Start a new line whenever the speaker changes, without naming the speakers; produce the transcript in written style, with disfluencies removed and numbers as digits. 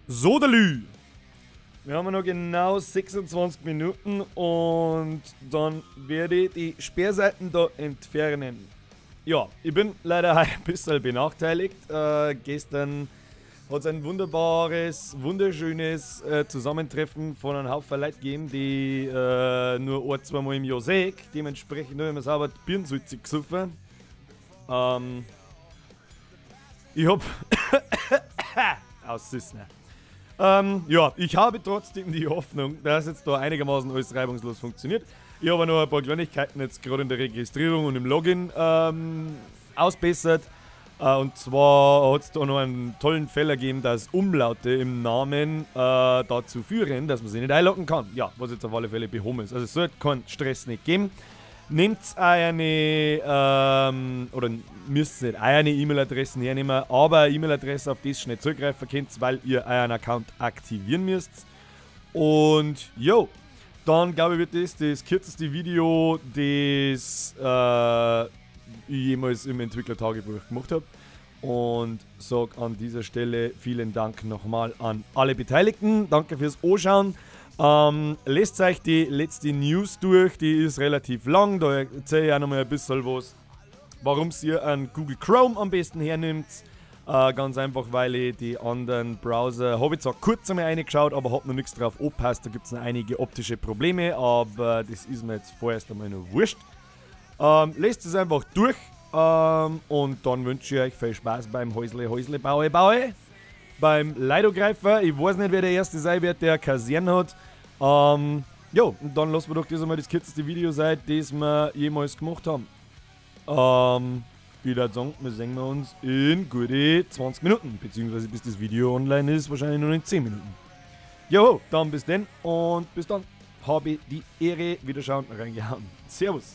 So, Delü. Wir haben noch genau 26 Minuten und dann werde ich die Sperrseiten da entfernen. Ja, ich bin leider ein bisschen benachteiligt. Gestern hat es ein wunderbares, wunderschönes Zusammentreffen von einem Haufen Leuten gegeben, die nur ein, zweimal im Jahr sehe. Dementsprechend habe ich mir sauber die Birnensalze gesoffen. Ich hab... Aussissen. Ja, ich habe trotzdem die Hoffnung, dass jetzt da einigermaßen alles reibungslos funktioniert. Ich habe noch ein paar Kleinigkeiten jetzt gerade in der Registrierung und im Login ausbessert. Und zwar hat es da noch einen tollen Fehler gegeben, dass Umlaute im Namen dazu führen, dass man sich nicht einloggen kann. Ja, was jetzt auf alle Fälle behoben ist. Also es sollte keinen Stress nicht geben. Nehmt eine, oder müsst nicht eine E-Mail-Adresse hernehmen, aber eine E-Mail-Adresse, auf die ihr schnell zugreifen könnt, weil ihr euren Account aktivieren müsst. Und jo, dann glaube ich, wird das das kürzeste Video, das ich jemals im Entwicklertagebuch gemacht habe. Und sag an dieser Stelle vielen Dank nochmal an alle Beteiligten. Danke fürs Anschauen. Lest euch die letzte News durch, die ist relativ lang, da erzähle ich auch nochmal ein bisschen was, warum ihr einen Google Chrome am besten hernimmt. Ganz einfach, weil ich die anderen Browser, habe ich zwar kurz einmal reingeschaut, aber hab noch nichts drauf angepasst, da gibt's noch einige optische Probleme, aber das ist mir jetzt vorerst einmal noch wurscht. Lest es einfach durch und dann wünsche ich euch viel Spaß beim Häusle, Häusle, Baue, Baue. Beim Leidogreifer, ich weiß nicht, wer der Erste sein wird, der Kaserne hat. Ja, und dann lassen wir doch das einmal das kürzeste Video sein, das wir jemals gemacht haben. Ich würde sagen, wir sehen wir uns in gute 20 Minuten, beziehungsweise bis das Video online ist, wahrscheinlich nur in 10 Minuten. Jo, dann bis dann und bis dann. Habe die Ehre, Wiederschauen, reingehauen. Servus.